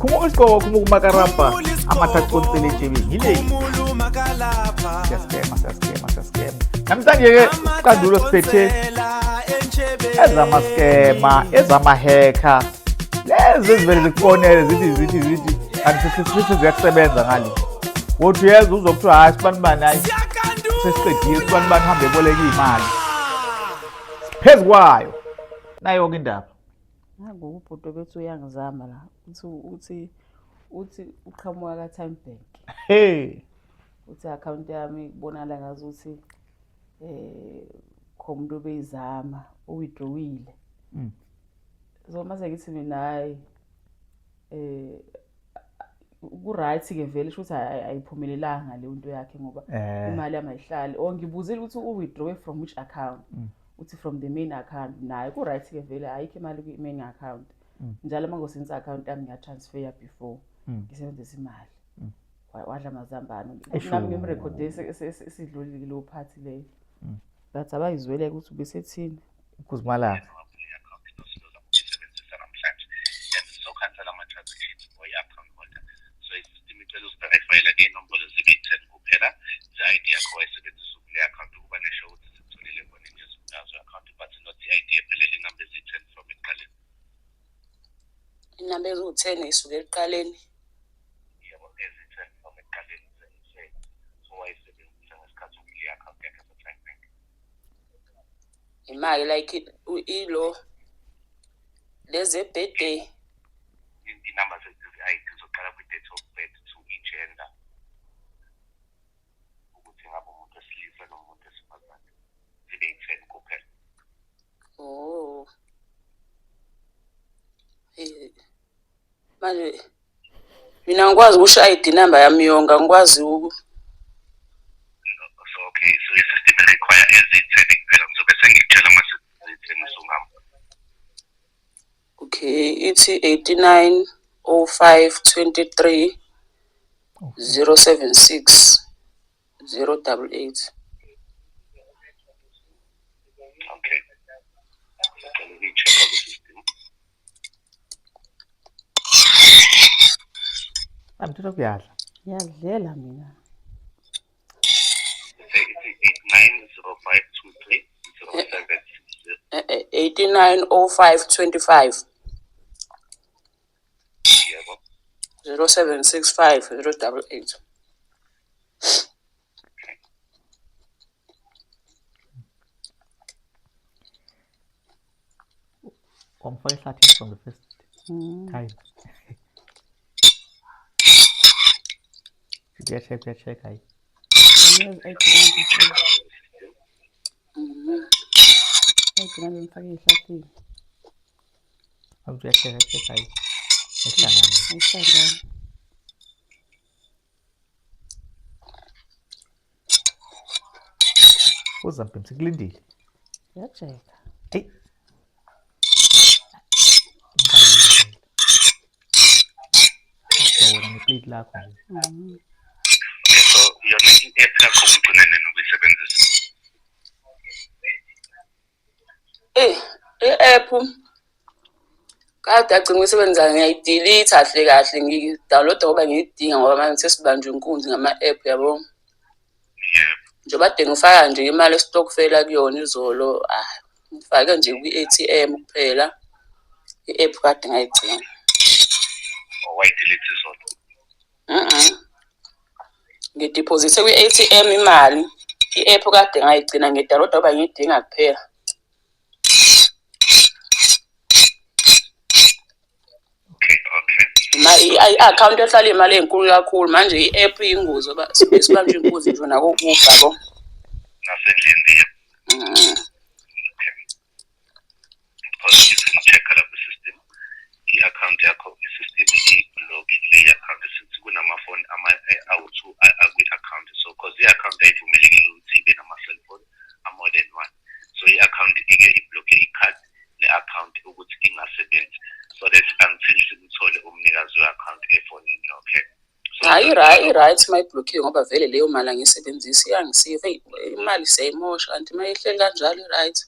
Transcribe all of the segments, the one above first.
Khumuka isigqoko, khumuka umakarabha, amatha aconsele etshebeni. Yile. Siyaskema, siyaskema, siyaskema. Namhlanje-ke isiqandulo siphethe ezamaskema, ezamahekha. Lezi ezivele zikufonele zithi zithi zithi kanti sesithi ziyakusebenza ngale. Wothi uyeza uzokuthiwa hhayi sibani bani hhayi sesiqedile sibani bani hambe eboleka iy'mali. Phezu kwayo. Nayo-ke indaba. Nangu ubhuti obethi uyangizama la. Uthi uthi uthi uqhamuka ka Time Bank. Hey. Uthi account yami kubonakala ngazuthi khona umuntu obeyizama uwithdrawile. So mase ngithi mina hayi ku-right ke vele shuthi ayiphumelelanga leyo nto yakhe ngoba imali yami ayihlali. Or ngibuzile ukuthi u-withdraw from which account. Uthi from the main account. Naye ku-right ke vele ayikho imali kwi-main account. Njalo uma ngosebenzisa i-account yami ngiya-transfer before ngisebenzisa imali. Wadla amazambane. Eish. Nami ngimrekhode sidlulile leyo part leyo. But abayizwele ukuthi ubesethini. Kuzimalanga. Inamba eziwu-10 isuke ekuqaleni. Imali like ilo lezi birthday. Inamba ze-ID zoqala kwi-date of birth to i-gender ukuthi ngabe umuntu wesilisa noma umuntu wesifazane, zibe yi-10 kuphela. Oh. Manje mina ngikwazi ukusho i-ID number yami yonke, angikwazi uku So okay, so i-system require ezi-10 kuphela, ngizobe sengikutshela uma sezi-10 usungihamba. Okay, ithi 89 05 23 076 088. Okay. Ngicela ukuyi-check-a ku-system. Amthatha kuyadla. Ngiyadlela mina. Say ithi 89 05 23 07 89 05 25 Yebo. 0765 088. Wamfaka ehlathini from the first time. Uyacheck, uyacheck hayi. ID number ngifake ehlathini. Uyacheck, uyacheck hayi. Ayihlangani. Ayihlangani. Uza mbhemu sikulindile. Ngiyajeka. Hey. Wona neplate lakho nje. Okay, so yona i-app yakho ugcine nini ukuyisebenzisa? I-app kade agcina ukuyisebenza ngiyayidelete kahle kahle ngiyidownload ngoba ngiyidinga ngoba manje sesibanjwe inkunzi ngama-app yabo. Yebo. Njengoba kade ngifaka nje imali esitokufela kuyona izolo, ah ngifake nje kwi-A_T_M kuphela. I-app kade ngayigcina. Oh, wayidelete izolo. Ngidiphozithe kwi-A_T_M imali. I-app kade ngayigcina ngiyidownload ngoba ngiyidinga kuphela. Okay, okay. I-akhawunti ehlala iy'mali ey'nkulu kakhulu manje i-app iyingozi ngoba sibuye sibanjwe inkunzi nje nakokuba yabo. Nasendlini yebo. Okay. Because if ngi-check-a la kwi-system, i-account yakho, i-system i-blockile i-account since kunamafoni awu-2 akwi-account. So because i-account ayivumelekile ukuthi ibe nama-cellphone a-more than one. So i-account ike i-block-e i-card ne-account ukuthi ingasebenzi so that until simthole umnikazi we-account efonini, okay? So Hhayi i-right uma iblokhiwe ngoba vele leyo mali angiyisebenzisi iyangisiza. Eyi imali siyayimosha kanti uma ihleli kanjalo i-right.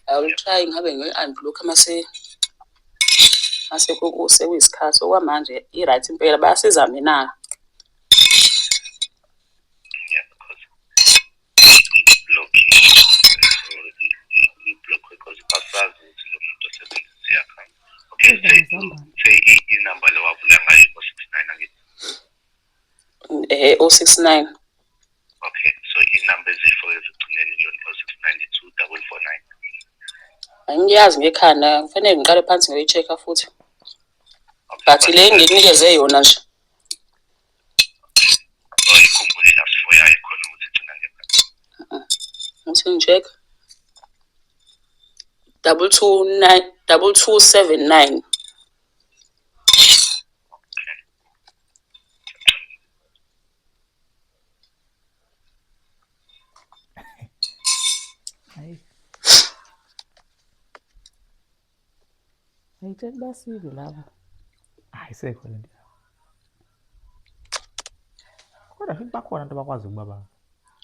I will try ngabe ngiyoyi-unblock mase Mase sekuyisikhathi okwamanje i-right impela bayasiza mina. Yeah, because i-block-iwe. So i-block-we because asazi ukuthi lo muntu osebenzisa i-account. Okay, say say inamba le wavula ngayo o-69 angithi? 069. Okay, so inamba eziyi-four ezigcineni kuyona o-69 2449. Angiyazi ngekhanda, kufanele ngiqale phansi ngiyoyi-check-a futhi. Okay, But le engikunikeze yona nje. Oyikhumbule last four yayo khona ukuthi igcina ngephi. Ngithi ngi-check. 229 2279. Okay. Hayi. Ayitsheli basile laba. Ayisekho le nto. Kodwa futhi bakhona abantu abakwazi ukuba ba.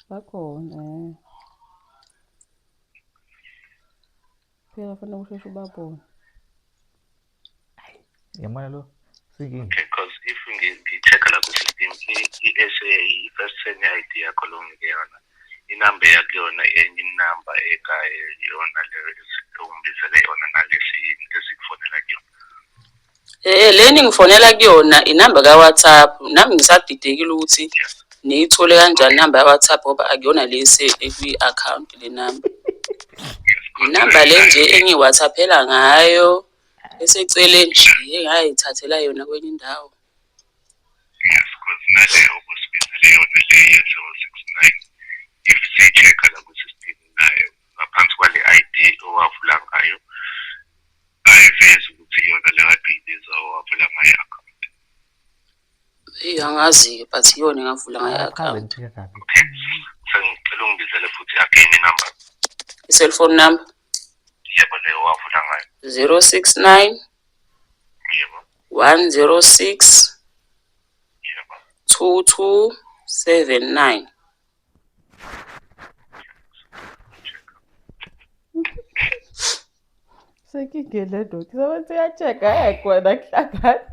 Bakhona eh. Phela fanele usheshe ubabone. Yabona lo sinkinga. Okay, because if ngi-check-a la ku-system, i-SA i-first ten ye-ID yakho lo nginike yona, inamba eyakuyona enye inamba ekayona leyo ongibizele yona nalesi esikufonela kuyona. Le ningifonela kuyona inamba ka-WhatsApp. Nami ngisadidekile ukuthi niyithole kanjani inamba ya-WhatsApp ngoba akuyona le ekwi-account le namba. Inamba le nje engiyi-WhatsApp-ela ngayo eseceleni nje engayithathela yona kwenye indawo. Yes, because nale obusibizele yona le ye-069, if siyi-check-a la ku-system nayo ngaphansi kwale ID owavula ngayo, ayivezi ukuthi iyona le kade uyibiza owavula ngayo i-account. Eyi angazi-ke but iyona engavula ngayo Chaze i-account. ngithike kabi. Okay, sengicela ungibizele futhi again inamba. I-cellphone number? Yebo, leyo owavula ngayo. 069 Yebo. 106 Yebo. 2279. Senkingeni le ndoda. Isabantu uya-check-a ayakona akuhlangani.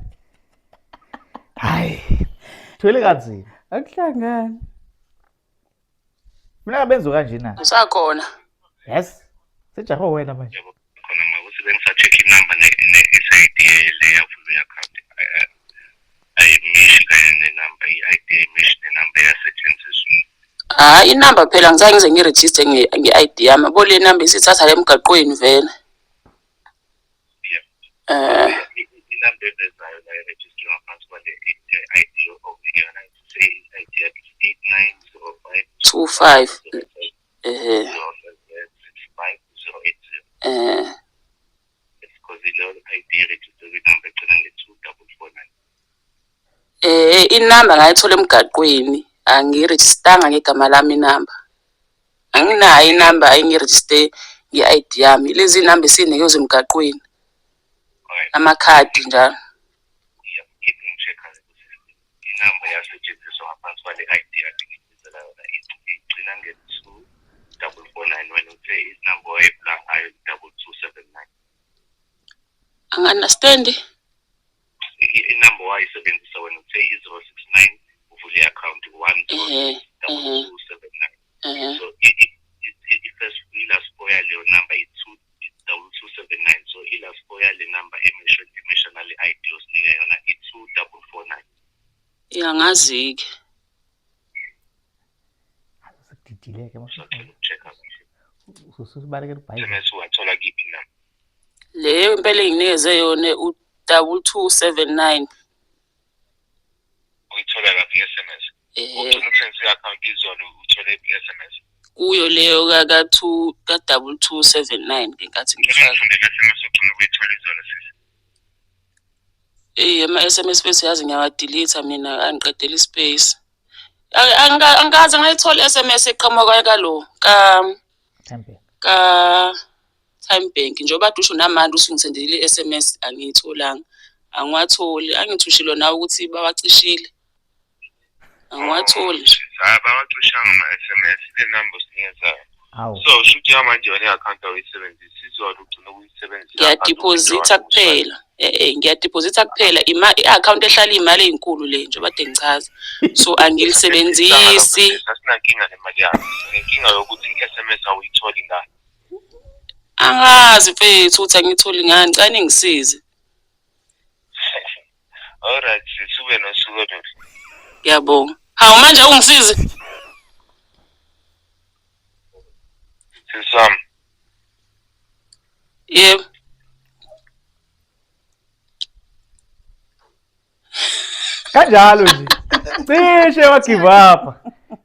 Hayi. Thwele kanzima. Akuhlangani. Mina benzo kanje na. Usakhona? Yes. Sejaho wena manje. Yebo, khona ma ukuthi bengisacheck inamba ne-SID le yavulwa i-account ayimishi kanye nenamba i-ID ayimishi nenamba eyasetshenziswa. Hhayi inamba phela ngizange ngize ngirejiste nge-ID yami. Yabo le namba isithatha la emgaqweni vele. Yeah. Inamba evezayo la i-register ngaphansi kwale ID okunike yona, say i-ID yakhe 8905 25 ehe 0765080. It's because leyo ID i-register kwinamba egcina nge-2449. Inamba ngayithola emgaqweni, angirejistanga ngegama lami inamba. Anginayo inamba engirejiste nge-ID yami. Lezi namba esiy'nikezwa emgaqweni. Alright. Amakhadi njalo. Yeah, if ngi-check-a ku-system, inamba yasetshenziswa ngaphansi kwale ID kade ngikubizela yona igcina nge-2449, wena uthe inamba owayivula ngayo 2279. Angi-understand. Inamba owayisebenzisa wena uthe i-069 uvule i-account one zero double 279. So i-first i-last four yaleyo number i-two 2279, so i-last four yale number emisha nale ID osinike yona i-2449. Angazi-ke. Sekudidileke Usacela uku-check-a kahle. Ususibalekela ubhayi. SMS wathola kiphi na? Leyo impela enginikeze yona u-2279. Uyithola laphi i-SMS? Ugcina ukusebenzisa i-account izolo uthole i-SMS? Kuyo leyo ka-two ka-2279 ngenkathi Ngicela ngifaka. ungifundele i-SMS ogcina ukuyithola izolo, sisi. Eyi ama-SMS bese yazi ngiyawa-delete mina angiqedela i-space. Angikaze ngayithola i-SMS eqhamuka kalo ka Tempe. ka Time Bank njengoba kade usho namanje usungisendele i-SMS angiyitholanga. Angiwatholi, angithi ushilo nawe ukuthi bawacishile. Angiwatholi. Hayi, bawacishanga ama-SMS. Le number osinikeza Awu. So shuthi yamanje yona i-akhawunti awuyisebenzisi, izolo ugcina ukuyisebenzisa Ngiyadiphozitha kuphela. Eh ngiyadiphozitha kuphela i-account ehlala iy'mali ey'nkulu le njengoba kade ngichaza. So angilisebenzisi. Asinankinga nemali yakho, sinenkinga yokuthi i-SMS awuyitholi ngani. Angazi mfethu ukuthi angiyitholi ngani, ngicela ningisize. Alright, sisi ube nosuku oluhle. Ngiyabonga. Hawu manje awungisizi? Sisi wami. Yebo. Kanjalo nje. Cishe wa give up.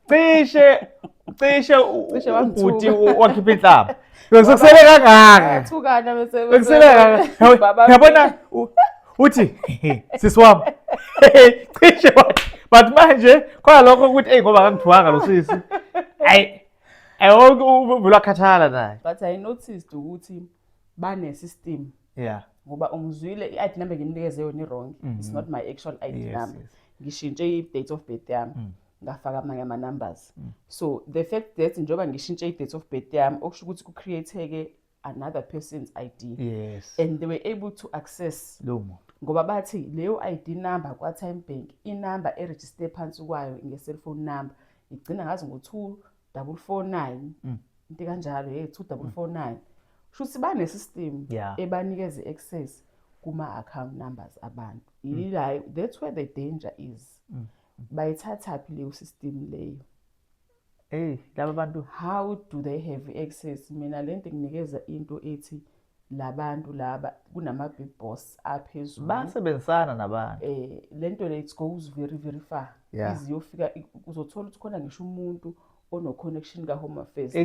Cishe cishe Cishe ubhuti wamthuka. wakhipha inhlamba. Bekusele kangaka. Thukana bese Bekusele kangaka. Baba- Yabona uthi sisi wami. Cishe wathi but manje khona lokho ukuthi hey ngoba akangithuwanga lo sisi. Ayi ayi ubulakhathala naye. But I noticed ukuthi bane system Yeah. ngoba ungizwile i-ID number ngimnikeze yona i-wrong. It's not my actual ID number. Ngishintshe i-date of birth yami. Ngafaka amanye ama-numbers. So the fact that njengoba ngishintshe i-date of birth yami okusho ukuthi ku-create-ke another person's ID. And they were able to access Lowo muntu. Ngoba bathi leyo ID number kwa-Time Bank inamba erejiste phansi kwayo nge-cellphone number igcina ngazi ngo-two double four nine. Into kanjalo, hey, two double four nine. Kusho ukuthi bane-system ebanikeza i-access kuma-account numbers abantu. Ila, that's where the danger is. Bayithathaphi leyo system leyo? Hey, laba bantu. How do they have access? Mina lento nginikeza into ethi labantu laba kunama big boss aphezulu. Basebenzisana nabantu. Lento le it goes very very far. Iziyofika uzothola ukuthi khona ngisho umuntu ono connection ka Home Affairs.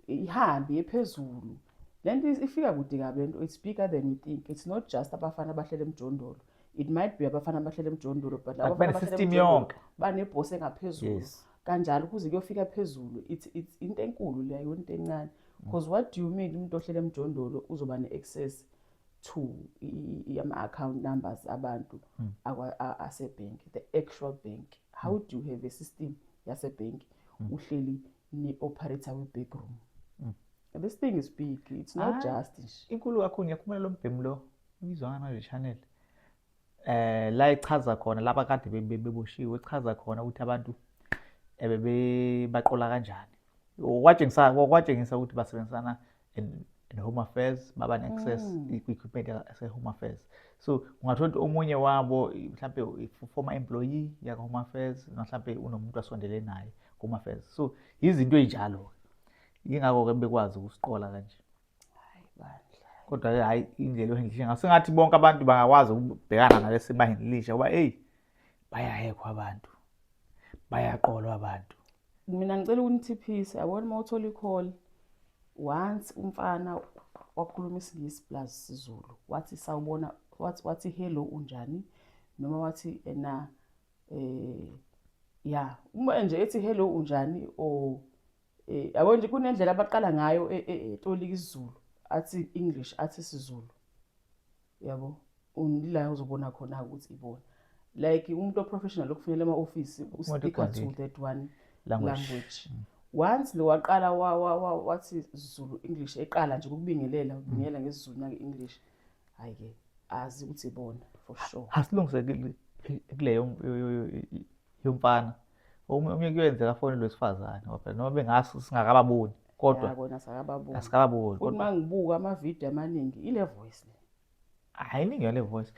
Ihambe ephezulu. Lento ifika kude kabi lento, it's bigger than you think. It's not just abafana abahlele emjondolo. It might be abafana abahlele emjondolo, but labo But bane abafana abahlele system emjondolo yonke. bane boss engaphezulu. Kanjalo kuze kuyofika phezulu. It's into enkulu leyo, into encane. Because what do you mean umuntu ohlele emjondolo uzoba ne access to ama account numbers abantu ase bank, the actual bank? How do you have a system yase bank uhleli ne operator we back room? This thing is big. It's not just nje. Inkulu kakhulu. Ngiyakhumula lo mbhemu lo ubizwa ngani manje channel? La ichaza khona laba kade beboshiwe, ichaza khona ukuthi abantu bebebaqola kanjani. Kwatshengisa ukuthi basebenzisana in Home Affairs, baba ne-access kwi-equipment yase-Home Affairs. So ungathola ukuthi omunye wabo mhlampe former employee yaka-Home Affairs, mhlampe unomuntu asondele naye Home Affairs. So izinto ey'njalo-ke. Yingakho-ke bekwazi ukusiqola kanje. Hayi bandla. Kodwa-ke hhayi indlela ohendlisha ngayo. Sengathi bonke abantu bangakwazi ukubhekana nalesi bahendlisha ngoba eyi bayahekwa abantu. Bayaqolwa abantu. Mina ngicela ukunithiphisa, yabona uma uthola i-call once umfana wakhuluma isiNgisi plus isiZulu, wathi sawubona, wathi hello unjani, noma wathi ena ya, uma nje ethi hello unjani or yabo nje kunendlela abaqala ngayo etolika isiZulu, athi English athi isiZulu, yabo undila uzobona khona ukuthi ibona like umuntu oprofessional okufunela ema office uspeaker to that one language. language. Once lo waqala wathi Zulu English eqala nje ukubingelela, ubingelela ngesiZulu nange English, hayi ke azi ukuthi ibona for sure. Asilungiseke kuleyo yomfana. Omunye kuyenzeka afone lwesifazane ngoba phela noma bengazi singakababoni kodwa Ya, kona sakababoni. Asikababoni, Futhi kodwa mangibuka ama video amaningi ile voice le. Hayi, iningi yale voice.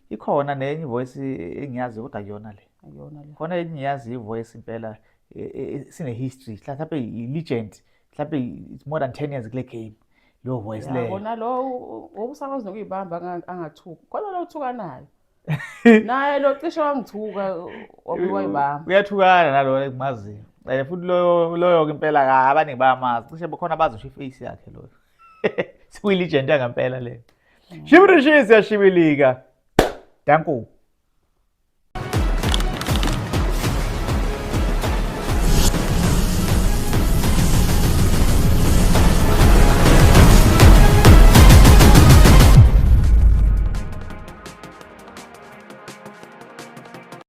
Ikhona nenye voice engiyazi kodwa akuyona le. Akuyona le. Khona enye ngiyazi ivoice impela sine history, mhlawumbe i legend, mhlawumbe it's more than 10 years kule game. Lo voice Ya, le. kona lo obusakwazi nokuyibamba angathuki. Khona lo uthuka naye. Naye lo cishe wangithuka wabuye wayibamba. Uyathukana nalo engimaziyo. Futhi loyo ke impela ka abaningi bayamazi. Cishe bekhona abazi ngisho iface yakhe loyo. Sikuyi legend yangempela le. Shibiri shisi yashibilika. Danko.